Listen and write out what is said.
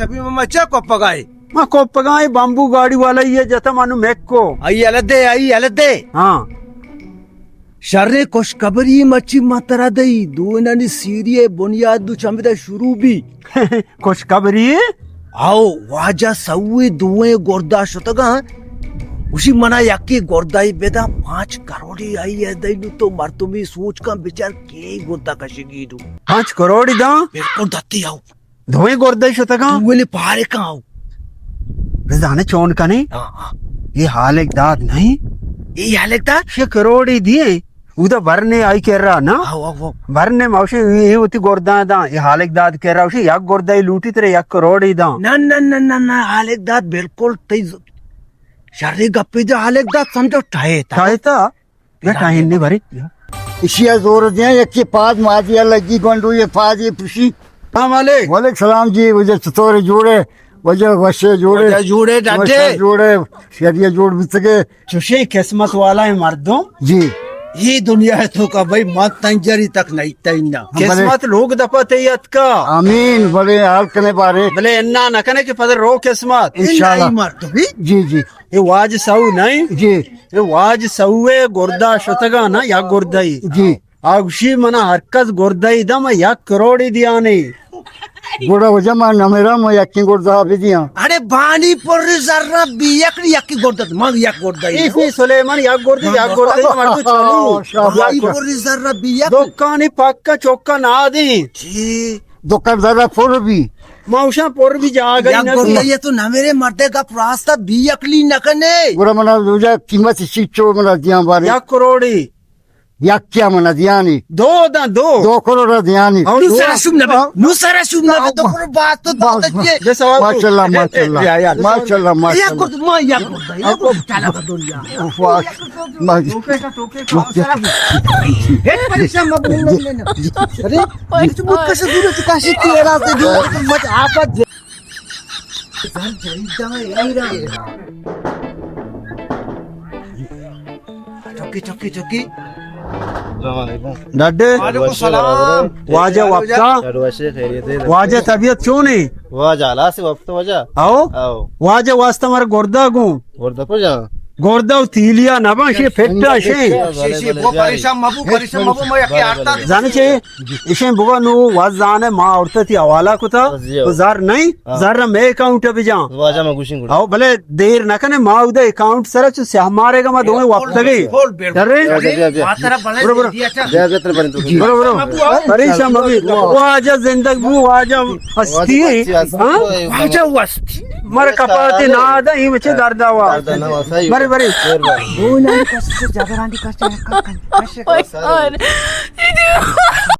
تبی ما مچا کوپگائے؟ ما کوپگائے، بمبو گاڑی والا یہ جتا منو میکو۔ آئی الدے، آئی الدے۔ ہاں۔ شریں خوشخبری مچی ما ترا دئی، دوئینانی سیری ء بنیاد دو چمدا شروع بی۔ خوشخبری؟ آؤ، واجہ سوی دوئیں گردا شتگاں۔ گوشی منا یکی گردائی بداں، پانچ کروڑی آئی ء دئی نو۔ تو مردمی سوچ کن بچار کے گردا کشگی نو۔ پانچ کروڑی داں؟ بالکل دتی آؤ۔ دوئیں گردائی شتگاں؟ دوئیں پارکاں آؤ۔ رزانے چون کنے؟ ہاں، ہاں۔ یہ حالک داد نہیں؟ یہ حالک داد؟ شے کروڑی دیے۔ اودا برنے آئی کرا نا؟ آؤ، آؤ، آؤ۔ برنے موشی یہ وتی گرداں داں۔ یہ حالک داد کرا، وشی یک گردائی لوٹی ترے یک کروڑی داں۔ نہ، نہ، نہ، نہ، نہ، حالک داد بالکل تئی ز-، شریں گپے دے، حالک داد سمجھو ٹھائے تا۔ ٹھائے تا؟ بیا ٹاہین نے بھرے۔ اشیا زور دیاں، یکے پاد مادیا لگی، گونڈو یہ پاد یہ پشی۔ السلام علیکم۔ وعلیکم السلام جی، وجہ چطور ہے؟ جوڑے؟ وجہ وشے جوڑے؟ وجہ جوڑے ڈاڈے؟ وشے جوڑے، شریعہ جوڑ بیتگے۔ چوشے قسمت والا ہے مردم۔ جی۔ یہ دنیا ہے تو کا بھائی، مت تنجری تک نہیں تینا۔ ہاں، بلے۔ قسمت لوگ دپا تے اتکا۔ آمین، بلے حال کنے بارے۔ بلے انا نہ کنے کہ پدر رو قسمت۔ انشاءاللہ۔ انا ہی مردم ہی۔ جی، جی۔ یہ واج سو نہیں؟ جی۔ اے واج سوے گردا شتگا نا، یک گردائی۔ جی۔ آ گوشی منا ہر کس گردائی دا، ما یک کروڑی دیانے۔ گڑا وجہ ما نمیرا، ما یکیں گردا بدیاں۔ اڑے بانی پر زر بی یک، یکی گردا، ما یک گردائی۔ اے فی سلیمان یک گردی، یک گردائی مردو چلو۔ شاباش۔ بانی پر زر بی یک۔ دکانی پکا چوکا نادی۔ جی۔ دکان زر پر بی۔ ما اوشاں پر بی جاگہ یک نہ بی۔ گردائی تو نمیرے مردے گپ راستا بی عقلی نہ کنے۔ گڑا منا وجہ قیمت چیچو منا دیاں بارے۔ یک کروڑی۔ یک کیا منا دیانی؟ دو داں، دو۔ دو کروڑ دیانی۔ نو سر شوم نبی، نو سر شوم نبی، دو کروڑ بات تو دو تک یہ۔ بس آواز۔ ماشاءاللہ، ماشاءاللہ۔ یا، یا۔ ماشاءاللہ، ماشاءاللہ۔ یک گرد، ما یک گرد، یک گرد چالا کا دنیا۔ واہ۔ ما-، یک پریشان مبو، مبو، مبو۔ ارے، تو مت کش دور، تو کاشی تیرا سے دور، تو مت آفت۔ سر جریدہ ایرا۔ چکی، چکی، چکی۔ السلام علیکم۔ ڈڈے۔ وعلیکم السلام۔ واجہ وپتا۔ ڈڈ وشے خیریت ہے۔ واجہ طبیعت چون ہے؟ واجہ لاس وپتا واجہ۔ آؤ؟ آؤ۔ واجہ واسطہ مر گردہ گوں۔ گردہ کو جا؟ گردہ و تیلیا نبا شے پھٹا شے۔ شی، شی، وہ پریشان مبو، پریشان مبو، میں یکی آرتا۔ زانے چے؟ ایشیں بگا نو وزانے ما عورت تی حوالہ کتا۔ جی، تو زر نہیں؟ ہاں۔ زر میں اکاؤنٹ بجان۔ واجہ ما گوشیں گڑا۔ او بلے دیر نہ کنے، ما اودا اکاؤنٹ سرا چو سیاہ مارے گا، ما دوئیں وپتگے۔ بول، بول، بول۔ ڈر رہے؟ بیا، بیا، بیا۔ ما ترا بلے برو، برو۔ دیا چا۔ بیا، بیا، ترا برو۔ برو، برو۔ پریشان مبی۔ واجہ زندگ بو، واجہ ہستی۔ واجہ ہستی۔ ہاں؟ واجہ ہستی۔ مر کپاتے نا دا، ہی مچے درد آوا۔ درد نہ ہوا، صحیح۔ برے، برے۔ مہربانی۔ وہ نہ کس سے زیادہ رانڈی کس سے کس سے۔ اوئے، اوئے۔